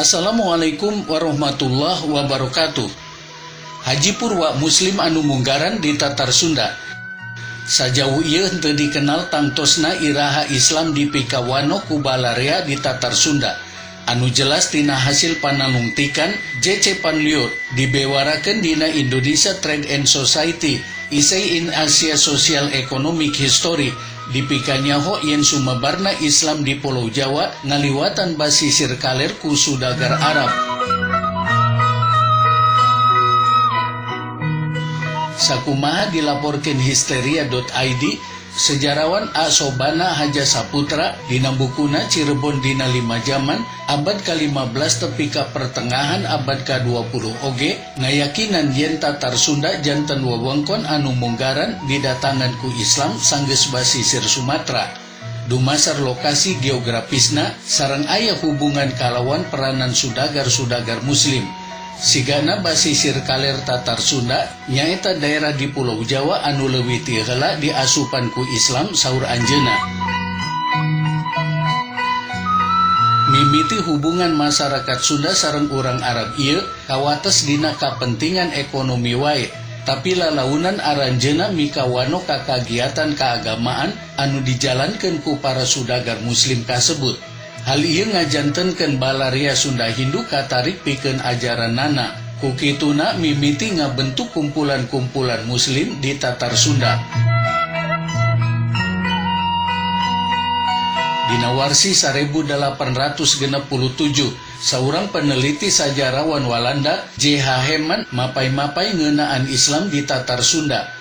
Assalamualaikum warahmatullahi wabarakatuh. Haji Purwa Muslim anu munggaran di Tatar Sunda. Sajauh ieu henteu dikenal tangtosna iraha Islam dipikawanoh ku balarea di Tatar Sunda. Anu jelas tina hasil panalungtikan J.C. Van Lier dibewarakeun dina Indonesia Trade and Society Essay in Asia Social Economic History dipikanyaho yen sumebarna Islam di Pulau Jawa ngaliwatan basisir kaler ku sudagar Arab. Sakumaha dilaporkeun histeria.id, sejarawan A. Sobana Haja Saputra dina bukuna Cirebon Dina Lima Jaman abad ke-15 tepi ka pertengahan abad ke-20 oge ngayakinan yen Tatar Sunda janten wewengkon anu munggaran didatangan ku Islam sanggeus basisir Sumatera. Dumasar lokasi geografisna sareng aya hubungan kalawan peranan sudagar-sudagar muslim. Sigana basisir kaler Tatar Sunda nyaeta daerah di Pulau Jawa anu leuwih ti heula diasupan ku Islam, saur anjeunna. Mimiti hubungan masyarakat Sunda sareng urang Arab ieu kawates dina kapentingan ekonomi wae, tapi lalaunan aranjeunna mikawanoh ka kagiatan keagamaan anu dijalankeun ku para sudagar muslim kasebut. Hal ieu ngajantenkeun balaria Sunda Hindu katarik pikeun ajaranana. Ku kituna mimiti ngabentuk kumpulan-kumpulan muslim di Tatar Sunda. Dina warsi 1867, saurang peneliti sajarawan Walanda J.H. Heman mapay-mapay ngeunaan Islam di Tatar Sunda.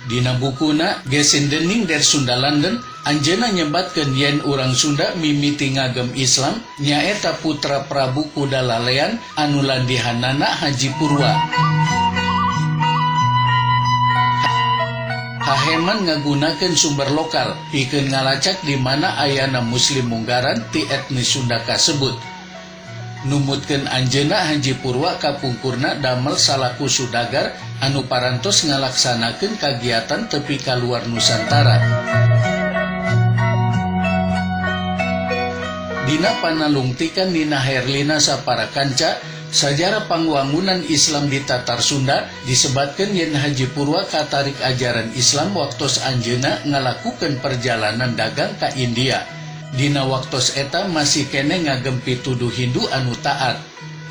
Dina bukuna Geschiedenis der Sundaelanden, anjeunna nyebatkeun yen urang Sunda mimiti ngagem Islam nyaeta putra Prabu Kudalalean anu landihanana Haji Purwa. Haheman ngagunakeun sumber lokal pikeun ngalacak di mana ayana muslim munggaran ti etnis Sunda kasebut. Numutkeun anjeunna, Haji Purwa kapungkurna damel salaku sudagar anu parantos ngalaksanakeun kagiatan tepi ka luar Nusantara. Dina panalungtikan Nina Herlina sapara kanca Sajarah Pangwangunan Islam di Tatar Sunda disebatkeun yen Haji Purwa katarik ajaran Islam waktos anjeunna ngalakukeun perjalanan dagang ka India. Dina waktos eta masih keneh ngagem pituduh Hindu anu taat.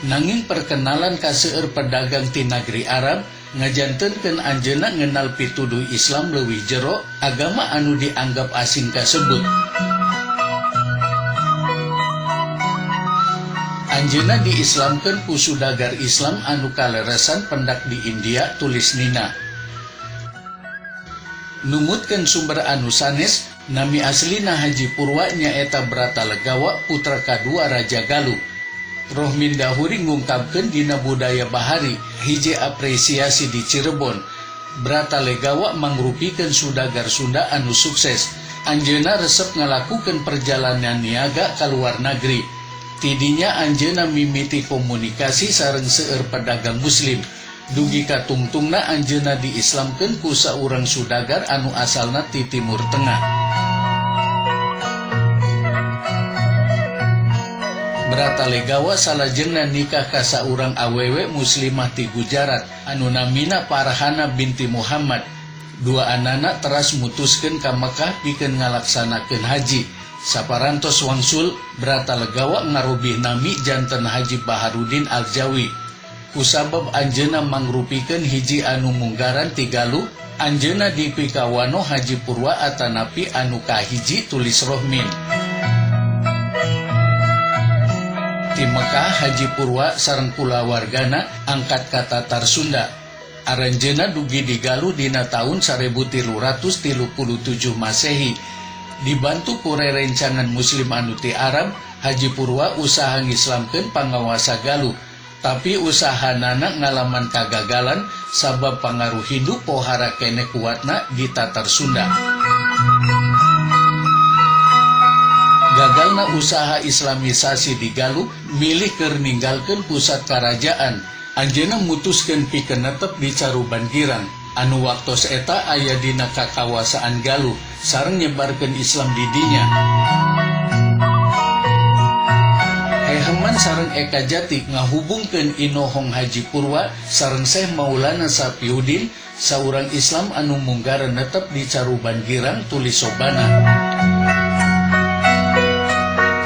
Nanging perkenalan ka seueur pedagang ti nagri Arab ngajantenkeun anjeunna ngenal pituduh Islam leuwih jero, agama anu dianggap asing kasebut. Anjeunna diislamkeun ku sudagar Islam anu kaleresan pendak di India, tulis Nina. Numutkeun sumber anu sanes, nami aslina Haji Purwa nyaeta Bratalegawa, putra kadua Raja Galuh. Rohmin Dahuri ngungkapkeun dina Budaya Bahari Hiji Apresiasi di Cirebon, Bratalegawa mangrupikeun sudagar Sunda anu sukses. Anjeunna resep ngalakukeun perjalanan niaga ka luar negeri. Tidinya anjeunna mimiti komunikasi sareng seueur pedagang muslim. Dugi ka tungtungna anjeunna diislamkeun ku saurang sudagar anu asalna ti Timur Tengah. Bratalegawa salajengna nikah ka saurang awewe muslimah ti Gujarat anu namina Parhana binti Muhammad. Duanana teras mutuskeun ka Mekah pikeun ngalaksanakeun haji. Saparantos wangsul, Bratalegawa ngarobih nami janten Haji Baharudin Aljawi. Kusabab anjeunna mangrupikeun hiji anu munggaran ti Galuh, anjeunna dipikawanoh Haji Purwa atanapi anu kahiji, tulis Rohmin. Ti Mekah, Haji Purwa sareng kulawargana angkat ka Tatar Sunda. Aranjeunna dugi di Galuh dina taun 1337 Masehi. Dibantu ku rerencangan muslim anu ti Arab, Haji Purwa usaha ngislamkeun pangawasa Galuh. Tapi usahanana ngalaman kagagalan sabab pangaruh Hindu pohara keneh kuatna di Tatar Sunda. Gagalna usaha islamisasi di Galuh, milih keur ninggalkeun pusat karajaan. Anjeunna mutuskeun pikeun netep di Caruban Girang anu waktos eta aya dina kakawasaan Galuh, sareng nyebarkeun Islam di dinya. Heheman. sareng Ekajati ngahubungkeun Inohong Haji Purwa sareng Syekh Maulana Sapiudin, saurang Islam anu munggaran netep di Caruban Girang, tulis Sobana.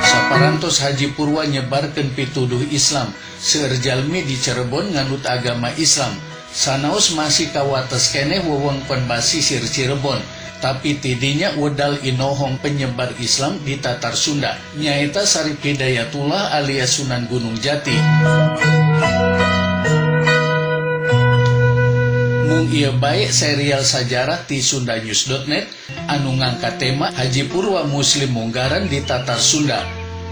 Saparantos Haji Purwa nyebarkeun pituduh Islam, seueur jalmi di Cirebon nganut agama Islam. Sanaos masih kawates keneh wewengkon basisir Cirebon, tapi tidinya wedal Inohong penyebar Islam di Tatar Sunda, nyaeta Sarip Hidayatullah alias Sunan Gunung Jati. Mung ieu bae serial sajarah ti sundanews.net anu ngangkat tema Haji Purwa Muslim Munggaran di Tatar Sunda.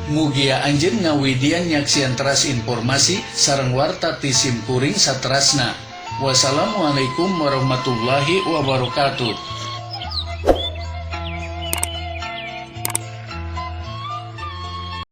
Mugia anjeun ngawidian nyaksian teras informasi sareng warta ti simkuring saterasna. Wassalamualaikum warahmatullahi wabarakatuh.